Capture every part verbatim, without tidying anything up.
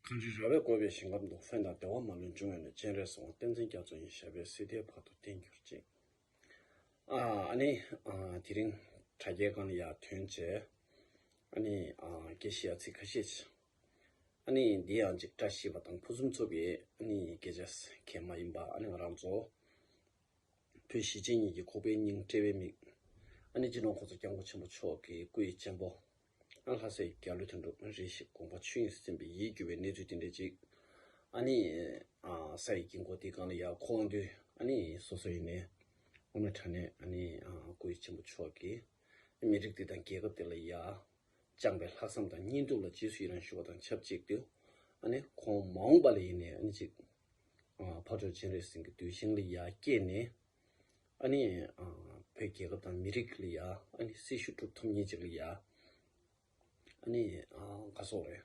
གངས་རི་ར་བས་བསྐོར་བའི་ཞིང་ཁམས་དུ། ཕན་དང་བདེ་བ་མ་ལུས་འབྱུང་བའི་གནས། སྤྱན་རས་གཟིགས་དབང་བསྟན་འཛིན་རྒྱ་མཚོ་ཡི། ཞབས་པད་སྲིད་མཐའི་བར་དུ་བརྟན་གྱུར་ཅིག། ཨ་ཨ་ནི་ཨ་དེ་རིང་དྲ་རྒྱའི་སྒང་ལ་ཡར་ཐོན་བྱས། ཨ་ནི་ཨ་སྐད་ཆ་ཡ་ཚིག་ཁ་ཤས་ཅིག། ཨ་ནི་འདི་ཡང་ཅིག་བཀྲ་ཤིས་པ་དང་ཕུན་སུམ་ཚོགས་པའི་ཨ་ནི་སྐད་ཆ་གང་མ་ཡིན་པ། ཨ་ནི་ང་རང་ཚོ་བོད་གཞིས་བྱེས་གཉིས་ཀྱི་ཁོག་པའི་སྙིང་དཔྲལ་བའི་མིག། ཨ་ནི་སྤྱི་ནོར་གོང་ས་སྐྱབས་མགོན་ཆེན་པོ་མཆོག་གི་སྐུ་ཡི་གཅེན་པོ། ཨ་ལྷ་སའི་རྒྱལ་གླུ་དོན་གྲུབ་རེ་ཞིག་དགོངས་པ་ཆོས་དབྱིངས་སུ་ཟིན་པའི་ཡིད་སྐྱོ་བའི་གནས་ཚུལ་དེ་འདྲ་ཅིག། ཨ་ནི་ཨ་ས་ཡི་དཀྱིལ་འཁོར་དེའི་སྒང་ལ་ཡར་འཁོར་དུས། ཨ་ནི་སོ་སོ་ཡིན་ནའི་དངོས་གནས་དྲང་གནས་ཨ་ནི་ཨ་སྐུ་ཡི་གཅེན་པོ་མཆོག་གིས་མི་རིགས་འདི་དང་རྒྱལ་ཁབ་འདི་ལ་ཡར་བཅངས་པའི་ལྷག་བསམ་དང་སྙིང་སྟོབས་ལ་རྗེས་སུ་ཡི་རང་ཞུ་བ་དང་ཆབས་ཅིག་ཏུ། ཨ་ནི་ཁོང་མ་འོངས་པ་ལ་ཡིན་ནའི་ཨ་ནི་ཅིག་ཨ་ཕ་དྲུག་སྤྱན་རས་གཟིགས་ཀྱི་གདུལ་ཞིང་ལ་ཡར་སྐྱེས་ནས། ཨ་ནི་ཨ་བོད་རྒྱལ་ཁབ་དང་མི་རིགས་ལ་ཡ་ཨ་ནི་སྲི་ཞུ་སྒྲུབ་ཐུབ་མཁན་ཅིག་ལ་ཡ། ཨ་ནི་ཨ་ག་སོག་རེད།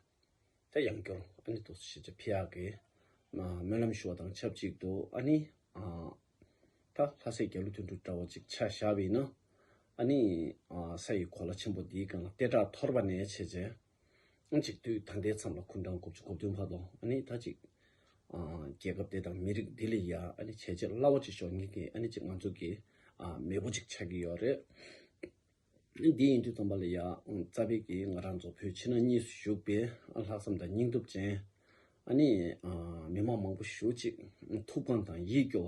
ད་ཡང་བསྐྱར་ཨ་ནི་ཏོག་ཙམ་ཞིབ་ཆ་ཕྱེ་ཡག་གི་ཨ་སྨོན་ལམ་ཞུ་བ་དང་ཆབས་ཅིག་ཏུ། ཨ་ནི་ཨ་ད་ལྷ་སའི་རྒྱལ་གླུ་དོན་གྲུབ་འདྲ་བོ་ཅིག་ཆ་བཞག་པ་ཡིན་ན། ཨ་ནི་ཨ་ས་ཡི་གོ་ལ་ཆེན་པོ་འདིའི་སྒང་ལ་ལྟེ་ཁྲག་འཐོར་བ་ནས་བྱས་བྱས། ཨ་ཅིག་དུས་ད་ལྟའི་མཚམས་ལ་སྐུ་ཕྲེང་དགུ་བཅུ་གོ་བདུན་བར་དུ། ཨ་ནི་ད་ཅིག་ཨ་རྒྱལ་ཁབ་དེ་དང་མི་རིགས་འདི་ལ་ཡ་ཨ་ནི་བྱས་རྗེས་རླབས་པོ་ཅིག་ཤོར་མཁན་གྱི་ཨ་ནི་ཅིག་ང་ཚོ་གི་ཨ་མེས་པོ་ཅིག་ཆགས་ཀྱི་ཡོད་རེད། ཨ་ནི་འདི་ཡིན་དུས་ཙམ་པ་ལ་ཡ་རྩ་བའི་གི་ང་རང་ཚོ་བོད་ཕྱི་ནང་གཉིས་སུ་བཞུགས་པའི་ཨ་ལྷག་བསམ་དང་སྙིང་སྟོབས་ཅན། ཨ་ནི་ཨ་མི་མང་མང་པོ་ཞེ་ཅིག་ཐུགས་ཕམ་དང་ཡིད་སྐྱོ་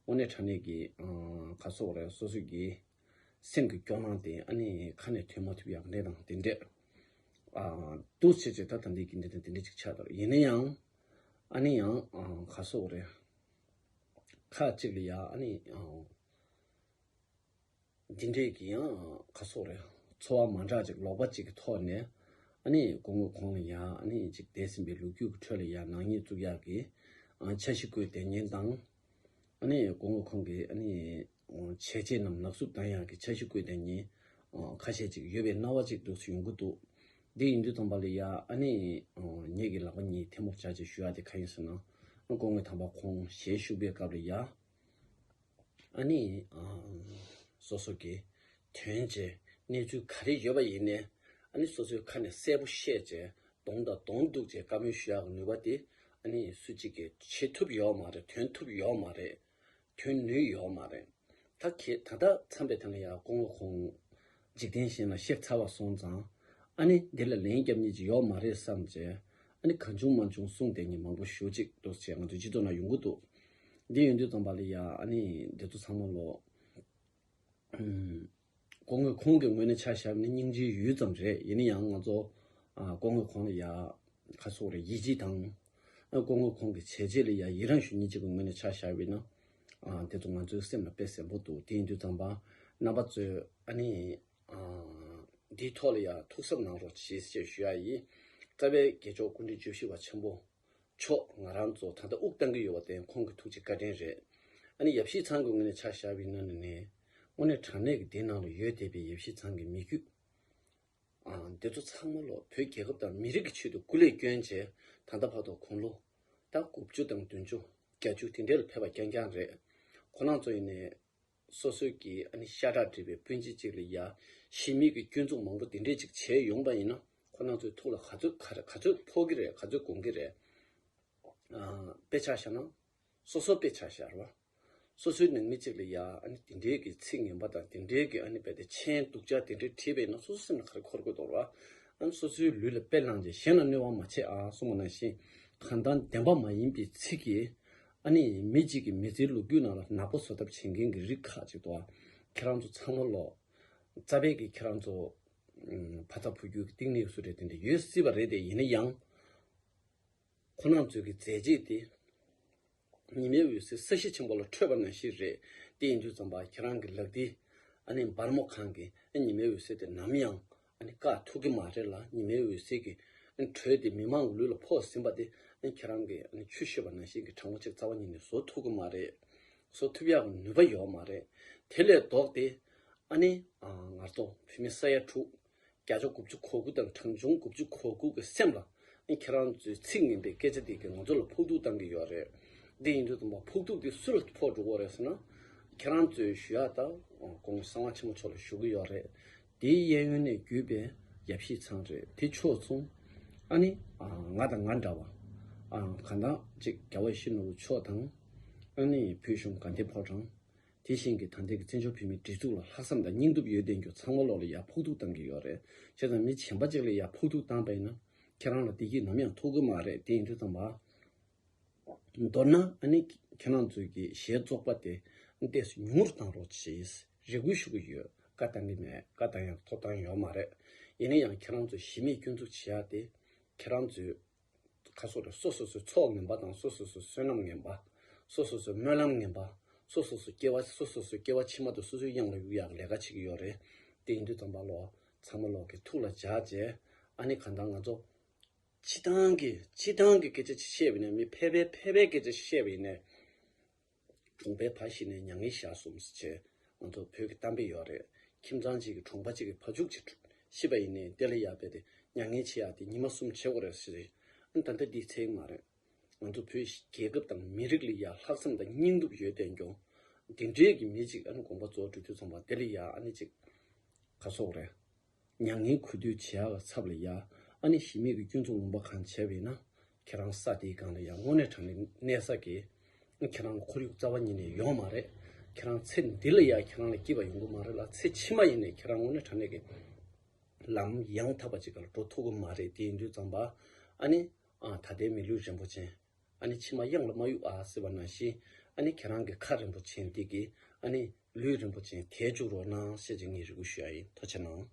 བ། དངོས་གནས་དྲང་གནས་ཀྱི་ཨ་ག་སོག་རེད། སོ་སོ་གི་སེམས་ཀྱི་སྐྱོ་སྣང་དེ་ཨ་ནི་ཁ་ནས་ཐོན་མ་ཐུབ་ཡག་འདྲ་དང་དེ་འདྲས། ཨ་འདུག་བྱས་བྱས་ད་ད་འདི་གི་འདི་དང་དེ་འདྲས་ཅིག་ཆགས་འདུག། ཡིན་ན་ཡང་ཨ་ནི་ཡང་ཨ་ག་སོག་རེད། ཁ་ཅིག་ལ་ཡ་ཨ་ནི་ཨ་འདི་འདྲས་ཀྱི་ཡང་ག་སོག་རེད། ཚོར་བ་མ་འདྲ་ཅིག་ལོག་པ་ཅིག་གི་ཐོག་ནས། ཨ་ནི་སྐུ་ངོ་ཁོང་ལ་ཡ་ཨ་ནི་ཅིག་འདས་ཟིན་པའི་ལོ་རྒྱུས་ཀྱི་ཁྲོད་ལ་ཡ་ནག་ཉེས་བཙུགས་ཡག་གི་ཨ་འཆར་གཞི་བཀོད་བསྡད་མཁན་དང་། ཨ་ནི་སྐུ་ངོ་ཁོང་གི་ཨ་ནི་བྱས་རྗེས་རྣམས་ནག་བསུབ་བཏང་ཡག་གི་འཆར་གཞི་བཀོད་བསྡད་མཁན་ཁ་ཤས་ཅིག་ཡོད་པའི་སྣང་བ་ཅིག་འདུག་སེ་ཡོང་གི་འདུག། འདི་ཡིན་དུས་ཙམ་པ་ལ་ཡ་ཨ་ནི་ངེད་ཀྱི་ལག་པ་གཉིས་ཐལ་མོ་སྦྱར་བྱས་ཞུ་ཡག་དེ་ག་ཡིན་ཟེར་ན། སྐུ་ངོ་དམ་པ་ཁོང་ཞལ་བཞུགས་པའི་སྐབས་ལ་ཡ། ཨ་ནི་ཨ་སོ་སོ་གི་དོན་བྱས་གནས་ཚུལ་ག་རེ་ཡོད་པ་ཡིན་ནའི། ཨ་ནི་སོ་སོའི་ཁ་ནས་གསལ་པོ་བཤད་བྱས། གདོང་དང་གདོང་གཏུག་བྱས་བཀའ་མོལ་ཞུ་ཡག་གི་ནུས་པ་དེ་ཨ་ནི་སུ་གཅིག་གིས་བྱེད་ཐུབ་ཡོད་མ་རེད། ཐོན་ཐུབ་ཡོད་མ་རེད། ཐོན་ནུས་ཡོད་མ་རེད། ད་ཁྱེད་ད་ལྟ་མཚམས་པའི་ཐད་ལ་ཡང་སྐུ་ངོ་ཁོང་འཇིག་རྟེན་གཞན་ལ་གཤེགས་ཚར་བ་སོང་ཙང་། ཨ་ནི་འདི་ལ་ལན་རྒྱབ་མཁན་ཅིག་ཡོད་མ་རེད་བསམ་བྱས། ཨ་ནི་གང་བྱུང་མང་བྱུང་གསུངས་བསྡད་མཁན་མང་པོ་ཞེ་ཅིག་འདུག་ཟེར་ང་ཚོའི་སྤྱི་ཚོགས་ནང་ཡོང་གི་འདུག། འདི་ཡོང་དུས་ཙམ་པ་ལ་ཡ་ཨ་ནི་འདི་ཚོ་ཚང་མ་ལོ། ཨུམ། སྐུ་ངོ་ཁོང་གི་ངོས་ནས་ཆ་བཞག་ན་སྙིང་རྗེའི་ཡུལ་ཙམ་རེད། ཡིན་ན་ཡང་ང་ཚོ་ཨ་སྐུ་ངོ་ཁོང་ལ་ཡ་ཁ་སོག་རེ་ཡིད་ཆེས་དང་། ཨ་སྐུ་ངོ་ཁོང་གི་བྱས་རྗེས་ལ་ཡ་ཡི་རང་ཞུ་མཁན་ཅིག་གི་ངོས་ནས་ཆ་བཞག་པ་ཡིན་ན། ཨ་དེ་ཚོ་ང་ཚོའི་སེམས་ལ་དཔེ་གཟན་པོ་འདུག། དེ་ཡིན་དུས་ཙམ་པ་རྣམ་པ་ཚོས་ཨ་ནི་ཨ་འདིའི་ཐོག་ལ་ཡ་ཐུགས་གཟབ་གནང་རོགས་ཞེས་ཞུ་ཡ་ཡིན། རྩ་བའི་རྒྱལ་མཆོག་སྐུ་ཕྲེང་བཅུ་བཞི་པ་ཆེན་པོ་མཆོག་ང་རང་ཚོ་ད་ལྟ་དབུགས་བཏང་གི་ཡོད་པ་དེ་ཁོང་གི་ཐུགས་རྗེ་བཀའ་དྲིན་རེད། ཨ་ནི་ཡབ་གཞིས་ཚང་གི་ངོས་ནས་ཆ་བཞག་པ་ཡིན་ན་ནི། དངོས་གནས་དྲང་གནས་ཀྱི་འདི་ནང་ལ་ཡོད་བསྡད་པའི་ཡབ་གཞིས་ཚང་གི་མི་རྒྱུད། ཨ་འདི་ཚོ་ཚང་མ་ལོ་བོད་རྒྱལ་ཁབ་དང་མི་རིགས་ཀྱི་ཆེད་དུ་སྐུ་ལས་བསྐྱོན་བྱས་ད་ལྟ་བར་དུ་དགུང་ལོ་ད་དགུ་བཅུ་དང་བདུན་ཅུ་བརྒྱད་ཅུ་དེ་འདྲ་ལ་ཕེབས་པ་རྐྱང་རྐྱང་རེད། ཁོ་རང་ཚོ་ཡིན་ནའི་སོ་སོའི་གི་ཨ་ནི་ཤ་ཁྲག་འདྲེས་པའི་སྤུན་མཆེད་ཅིག་ལ་ཡ་ཞི་མི་གི་སྐྱོན་འཛུགས་མང་པོ་དེ་འདྲས་ཅིག་བྱས་ཡོང་པ་ཡིན་ན། ཁོ་རང་ཚོའི་ཐུགས་ལ་ག་ཚོད་ག་རེ་ག་ཚོད་ཕོག་གི་རེད། ག་ཚོད་དགོངས་ཀྱི་རེད། ཨ་དཔེ་ཆ་བཞག་ན། སོ་སོ་དཔེ་ཆ་བཞག་རེད་བ། སོ་སོའི་ནང་མི་གཅིག་ལ་ཡ་ཨ་ནི་དེ་འདྲའི་གི་ཚིག་ངན་པ་དང་དེ་འདྲའི་གི་ཨ་ནི་རྦད་དེ་མཆན་སྡུག་ཅག་དེ་འདྲའི་བྲིས་པ་ཡིན་ན་སོ་སོ་སེམས་ལ་ག་རེ་འཁོར་དགོས་འདུག་རེད་བ། ཨ་ནི་སོ་སོའི་ལུས་ལ་དཔེ་བླངས་བྱས་གཞན་ལ་གནོད་པ་མ་བྱེད་ཨ་གསུངས་པ་ནང་བཞིན། གང་ལྟར་བདེན་པ་མ་ཡིན་པའི་ཚིག་གིས་ཨ་ནི་མི་གཅིག་གི་མི་ཚེའི་ལོ་རྒྱུས་ནང་ལ་ནག་པོ་བཟོ་ཐབས་བྱེད་མཁན་གྱི་རིགས་ཁག་ཅིག་འདུག་ཨ། ཁྱེད་རང་ཚོ་ཚང་མ་ལོ། རྩ་བའི་གི་ཁྱེད་རང་ཚོ་ཨུམ་ཕ་ཚ་བུ་རྒྱུད་ཀྱི་གཏིང་ནས་སུ་རེད་དེ་འདྲ་ཡོད་སྲིད་པ་རེད་དེ། ཡིན་ན་ཡང་། ཁོ་རང་ཚོའི་གི་མཛད་རྗེས་དེ་ཉི་མའི་འོད་ཟེར་ས་གཞི་ཆེན་པོ་ལ་འཕྲོས་པ་ནང་བཞིན་རེད། དེ་ཡིན་དུས་ཙམ་པ་ཁྱེད་རང་གི་ལག་མཐིལ་ཨ་ནི་སྦར་མོ་གང་གིས་ཨ་ཉི་མའི་འོད་ཟེར་དེ་ནམ་ཡང་ཨ་ནི་བཀག་ཐུབ་ཀྱི་མ་རེད་ལ། ཉི་མའི་འོད་ཟེར་གྱི་ཨ་ནི་དྲོད་དེ་མི་མང་གི་ལུས་ལ་ཕོག་ཟིན་པ་དེ་ཨ་ནི་ཁྱེད་རང་གིས་ཨ་ནི་ཆུ་གཤོད་པ་ནང་བཞིན་གྱི་གྲང་མོ་ཅིག་རྩ་བ་ཉིད་ནས་བཟོ་ཐུབ་ཀྱི་མ་རེད། བཟོ་ཐུབ་ཡག་གི་ནུས་པ་ཡོད་མ་རེད། དེ་ལས་ལྡོག་སྟེ་ཨ་ནི་ཨ་ང་ཚོ་བོད་མི་ས་ཡ་དྲུག་བརྒྱ་ཆ་དགུ་བཅུ་གོ་དགུ་དང་གྲངས་ཆུང་དགུ་བཅུ་གོ་དགུ་གི་སེམས་ལ་ཨ་ནི་ཁྱེད་རང་ཚོའི་ཚིག་ངན་པའི་སྐད་ཆ་དེ་གིས་ང་ཚོ་ལ་ཕོག་ཐུག་བཏང་གི་ཡོད་རེད། འདི་ཡིན་དུས་ཙམ་པ་ཕོག་ཐུག་དེ་སུ་ལ་ཕོག་འགྲོ་གི་རེད་ཟེར་ན། ཁྱེད་རང་ཚོའི་ཞུ་ཡག་ད་སྐུ་ངོ་གསང་བ་ཆེན་པོ་མཆོག་ལ་ཞུ་གི་ཡོད་རེད། དེའི་གཡས་གཡོན་ནས་བརྒྱུད་པའི་ཡབ་གཞིས་ཚང་རེད། དེ་ཕྱོགས་མཚུངས་ ཨ་ནི་ང་དང་ང་འདྲ་བ་གང་དག་ཅིག་རྒྱལ་བ་ཡིད་བཞིན་ནོར་བུ་མཆོག་དང་། ཨ་ནི་བོད་གཞུང་དགའ་ལྡན་ཕོ་བྲང་། དེ་བཞིན་གྱི་ད་ལྟའི་གི་བཙན་བྱོལ་བོད་མིའི་སྒྲིག་འཛུགས་ལ་ལྷག་བསམ་དང་སྙིང་སྟོབས་ཡོད་ལྡན་རྒྱུ་ཚང་མ་ལོག་ལ་ཡ་ཕོག་ཐུག་བཏང་གི་ཡོད་རེད། བྱས་ཙང་མི་གཞན་པ་ཅིག་ལ་ཡ་ཕོག་ཐུག་བཏང་པ་ཡིན་ན་ཁྱེད་རང་ལ་བདེ་སྐྱིད་ནམ་ཡང་ཐོབ་གི་མ་རེད། དེ་ཡིན་དུས་ཙམ་པ། མདོར་ན་ཨ་ནི་ཁྱེད་རང་ཚོའི་གི་ཞལ་བཙོག་པ་དེ་ཏོག་ཙམ་ཉུང་རུ་བཏང་རོགས་བྱེད། རེ་སྐུལ་ཞུ་གི་ཡོད། བཀའ་བཏང་གི་མེད། བཀའ་བཏང་ཡང་ཐོབ་ཐང་ཡོད་མ་རེད། ཡིན་ན་ཡང་ཁྱེད་རང་ཚོ་གཞི་མེད་སྐྱོན་འཛུགས་བྱེད་ཡ་དེ་ཁྱེད་རང་ཚོའི་ཁ་སོགས་རེད། སོ་སོ་སོའི་ཚོགས་ངན་པ་དང་། སོ་སོ་སོའི་བསོད་ནམས་ངན་པ། སོ་སོ་སོའི་སྨོན་ལམ་ངན་པ། སོ་སོ་སོའི་སྐྱེ་བ་སོ་སོ་སོའི་སྐྱེ་བ་ཕྱི་མ་དེ་སོ་སོའི་གཡང་ལ་གཡུག་ཡག་ལས་ཀ་བྱེད་ཀྱི་ཡོད་རེད། དེ་ཡིན་དུས་ཙམ་པ་ལོ། ཚང་མ་ལོག་གི་ཐུགས་ལ་འཇགས་བྱས། ཨ་ནི་གང་ལྟར་ང་ཚོ་སྤྱི་བཏང་གི་སྤྱི་བཏང་གི་སྐད་ཆ་ཅིག་བཤད་པ་ཡིན་ན། མི་ཕལ་པའི་ཕལ་པའི་སྐད་ཆ་ཅིག་བཤད་པ་ཡིན་ན། གྲོང་པའི་བ་ཞིག་ནས་མྱ་ངན་བཞག་སོང་ཟེར་བྱས་ང་ཚོ་བོད་ཀྱི་གཏམ་དཔེ་ཡོད་རེད། ཁྱིམ་ཚང་གཅིག་གི་གྲོང་པ་གཅིག་གི་བ་ཕྱུགས་གཅིག་ཤི་བ་ཡིན་ནའི་དེ་ལ་ཡ་བས་ཏེ་མྱ་ངན་བྱེད་ཡ་དེ་ཉི་མ་གསུམ་བྱེད་དགོས་རེད་ཟེར། ཨ་ནི་ད་ལྟ་འདི་ཚད་མ་རེད། ང་ཚོ་བོད་རྒྱལ་ཁབ་དང་མི་རིགས་ལ་ཡ་ལྷག་བསམ་དང་སྙིང་སྟོབས་ཡོད་བསྡད་མཁན་འདི་འདྲའི་གི་མི་གཅིག་ཨ་ནི་དགོངས་པ་རྫོགས་འགྲོ་དུས་ཙམ་པ་དེ་ལ་ཡ་ཨ་ནི་གཅིག་ག་སོག་རེད། མྱ་ངན་གུས་འདུད་བྱེད་ཡག་གི་ཚབ་ལ་ཡ། ཨ་ནི་གཞི་མེད་ཀྱི་སྐྱོན་འཛུགས་ལུང་པ་གང་བྱས་པ་ཡིན་ན། ཁྱེད་རང་ས་དེའི་སྒང་ལ་ཡ་དངོས་གནས་དྲང་གནས་གནས་ས་གི། ཁྱེད་རང་ཁོར་ཡུག་རྩ་བ་ཉིད་ནས་ཡོད་མ་རེད། ཁྱེད་རང་ཚེ་འདི་ལ་ཡ་ཁྱེད་རང་ལ་སྐྱིད་པ་ཡོང་གི་མ་རེད་ལ། ཚེ་ཕྱི་མ་ཡིན་ནའི་ཁྱེད་རང་དངོས་གནས་དྲང་གནས་ཀྱི་ལམ་ཡང་དག་པ་ཅིག་ལ་འགྲོ་ཐུབ་ཀྱི་མ་རེད། དེ་ཡིན་དུས་ཙམ་པ། ཨ་ནི་ཨ་ད་ལྟའི་མི་ལུས་རིན་པོ་ཆེ། ཨ་ནི་ཕྱི་མ་གཡང་ལ་མ་གཡུག་ཨ་ཟེར་བ་ནང་བཞིན། ཨ་ནི་ཁྱེད་རང་གི་ཁ་རིན་པོ་ཆེ་འདི་གིས་ཨ་ནི་ལུས་རིན་པོ་ཆེ་དེད་བཅུག་རོགས་གནང་ཞེས་ཀྱི་ངས་རེ་སྐུལ་ཞུ་ཡ་ཡིན། ཐུགས་རྗེ་གནང་།